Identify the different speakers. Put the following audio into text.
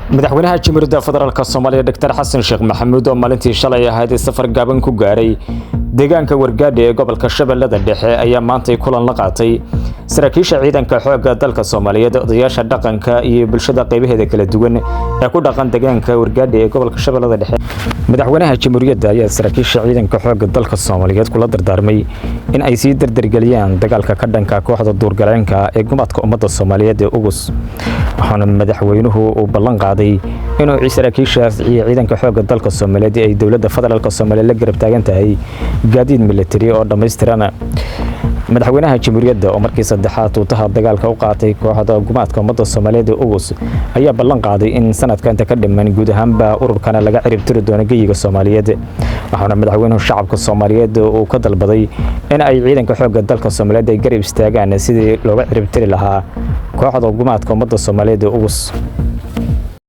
Speaker 1: Madaxweynaha Jamhuuriyadda Federaalk Soomaaliya Dr Xasan Sheekh Maxamuud oo maalintii shalay ahayd safar gaaban ku gaaray deegaanka Wargaadhi ee gobolka Shabeellada Dhexe ayaa maantay kulan la qaatay saraakiisha ciidanka xoogga dalka Soomaaliyeed, odayaasha dhaqanka iyo bulshada qaybaheeda kala duwan ee ku dhaqan deegaanka Wargaadhi ee gobolka Shabeellada Dhexe. Madaxweynaha Jamhuuriyadda ayaa saraakiisha ciidanka xoogga dalka Soomaaliyeed kula dardaarmay in ay sii dardargeliyaan dagaalka ka dhanka kooxda duurgaleenka ee gumaadka ummadda Soomaaliyeed ee Ugus. Waxaana madaxweynuhu uu ballan qaaday inuu saraakiishaas iyo ciidanka xoogga dalka Soomaaliyeed ay dowladda federaalk Soomaaliya la garab taagan tahay gaadiid militari oo dhammaystiran. Madaxweynaha Jamhuuriyadda oo markii saddexaad tuutaha dagaalka u qaatay kooxda gumaadka ummadda Soomaaliyeed ee Ugus ayaa ballan qaaday in sanadka inta ka dhiman guud ahaanba ururkana laga cirib tiri doono geyiga Soomaaliyeed. Waxaana madaxweynuhu shacabka Soomaaliyeed uu ka dalbaday in ay ciidanka xoogga dalka Soomaaliyeed ay garab istaagaan sidii looga cirib tiri lahaa kooxda gumaadka ummadda Soomaaliyeed ee Ugus.